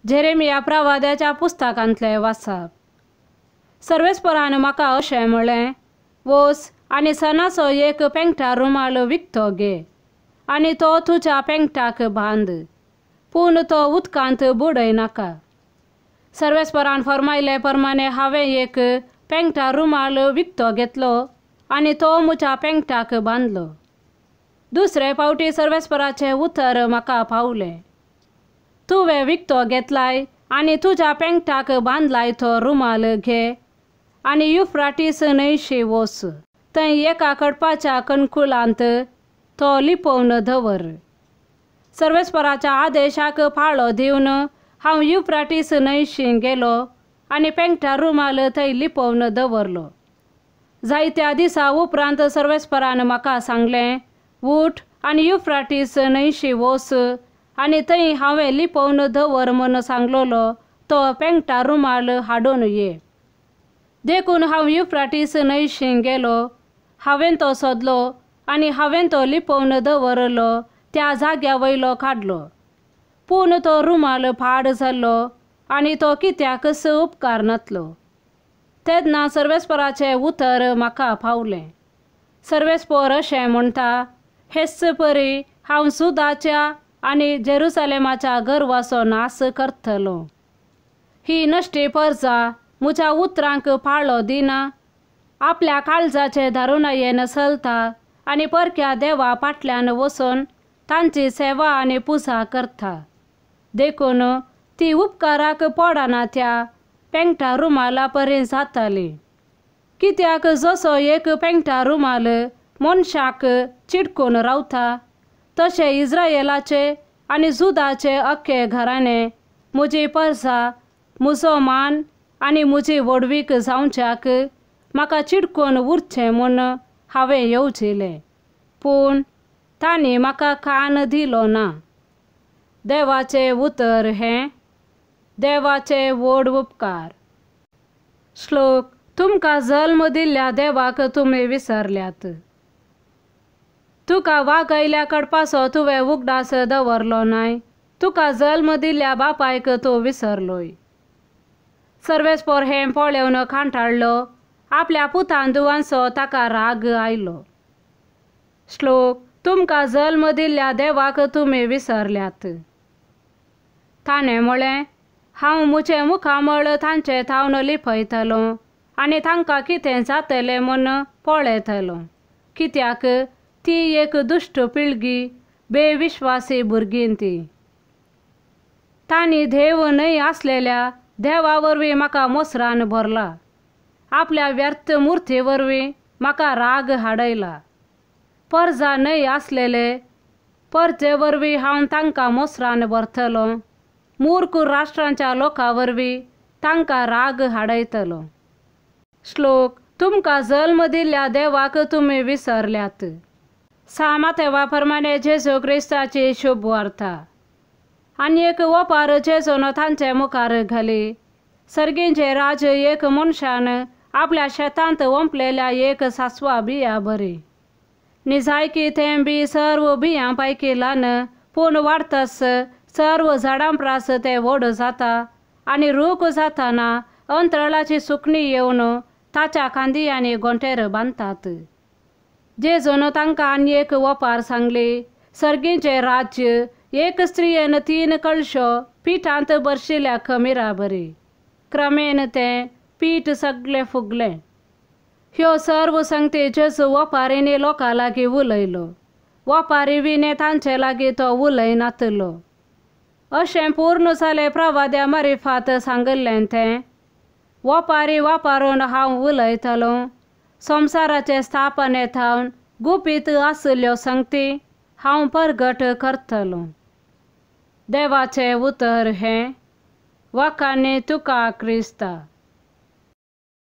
Jeremiah प्रवाद्याच्या पुस्तकांतलें वाचप. सर्वेस्परान म्हाका अशें म्हळें, वोस आनी सणाचो एक पेंगटा रुमाल विकतो घे आनी तो तुज्या पेंगटाक बांद, पूण तो उदकांत बुडय नाका. सर्वेस्परान फर्मायले प्रमाणे हांवें एक पेंगटा रुमाल विकतो घेतलो आनी तो म्हज्या पेंगटाक बांदलो. दुसरे फावटी सर्वेस्पराचें उतर म्हाका पावलें, तुवें विकतो घेतलाय आनी तुज्या पेंगटाक बांदलाय तो रुमाल घे आनी युफ्राटीस न्हंयशी वोस, थंय एका कडपाच्या कणकुलांत तो लिपोवन दवर. सर्वेस्पराच्या आदेशाक पाळो दिवन हांव युफ्राटीस न्हंयशी गेलो आनी पेंगटा रुमाल थंय लिपोवन दवरलो. जायत्या दिसा उपरांत सर्वेस्परान म्हाका सांगलें, उठ आनी युफ्राटीस न्हंयशी वोस आनी थंय हांवें लिपोवन दवर म्हूण सांगलोलो तो पेंगटा रुमाल हाडून ये. देखून हांव युफ्राटीस न्हंयशी गेलो, हांवें तो सोदलो आनी हांवें तो लिपोवन दवरलो त्या जाग्या वयलो काडलो, पूण तो रुमाल पाड जाल्लो आनी तो कित्याकच उपकारनातलो. तेन्ना सर्वेस्पराचें उतर म्हाका पावलें, सर्वेस्पर अशें म्हणटा, हेच परी हांव सुदाच्या आनी जेरुसलेमाच्या गर्वाचो नाश करतलो. ही नश्टी परजा म्हज्या उतरांक पाळो दिना, आपल्या काळजाचे दारुणायेन चलता आनी परक्या देवा फाटल्यान वचून तांची सेवा आनी पुजा करता. देखून ती उपकाराक पडना त्या पेंगटा रुमाला परी जाताली. कित्याक जसो एक पेंगटा रुमाल मनशाक चिटकून रावता, तशें इस्रायलाचे आनी जुदाचे अख्खे घराणे म्हजी परजा, म्हजो मान आनी म्हजी व्हडवीक जावच्याक म्हाका चिटकून उरचें म्हूण हांवें येवजिलें, पूण तांणी म्हाका कान दिलो ना. देवाचें उतर हें देवाचे व्हड उपकार. श्लोक. तुमकां जल्म दिल्ल्या देवाक तुमी विसरल्यात, तुका वागयल्या कडपाचो तुवें उगडास दवरलो नाय, तुका जल्म दिल्ल्या बापायक तूं विसरलोय. सर्वेस्पर हें पळोवन कांटाळ्ळो, आपल्या पुतान धुवांचो ताका राग आयलो. श्लोक. तुमकां जल्म दिल्ल्या देवाक तुमी विसरल्यात. ताणें म्हळें, हांव म्हजें मुखामळ तांचे थावन लिपयतलो आनी तांकां कितें जातलें म्हूण पळयतलो, कित्याक ती एक दुश्ट पिळगी, बेविश्वासी भुरगीं ती. तांणी देव न्हय आसलेल्या देवा वरवीं म्हाका मोसरान भरला, आपल्या व्यर्थ मुर्ती वरवीं म्हाका राग हाडयला. परजा न्हय आसलेले परजे वरवीं हांव तांकां मोसरान भरतलो, मूर्ख राष्ट्रांच्या लोकां वरवीं तांकां राग हाडयतलो. श्लोक. तुमकां जल्म दिल्ल्या देवाक तुमी विसरल्यात. सामातेवा प्रमाणे जेजू क्रिस्ताची शुभ वार्ता. आनी एक ओपार जेजून तांचे मुखार घाली, सर्गींचें राज्य एक मनशान आपल्या शेतांत ओंपलेल्या एक सासवा बिया बरी. निजायकी तें बी सर्व बियां पैकी ल्हान, पूण वाडतस सर्व झाडां प्रास तें व्हड जाता आनी रूख जाताना अंतराळाची सुकणी येवन ताच्या खांदयांनी गोंटेर बांदतात. जेजून तांकां आनी एक ओपार सांगली, सर्गींचें राज्य एक स्त्रियेन 3 कळशो पिठांत भरशिल्ल्या खमिरा बरी, क्रमेन तें पीठ सगळें फुगलें. ह्यो सर्व संगती जेजू ओपारींनी लोकां लागीं उलयलो, ओपारी विणे तांचे लागीं तो उलयनातलो. अशें पूर्ण जालें प्रवाद्या मारिफात सांगिल्लें तें, ओपारी वापरून हांव उलयतलो, संवसाराचे स्थापने थावन गुपीत आशिल्ल्यो संगती हांव परगट करतलो. देवाचें उतर हें. वाखाणी तुका क्रिस्ता.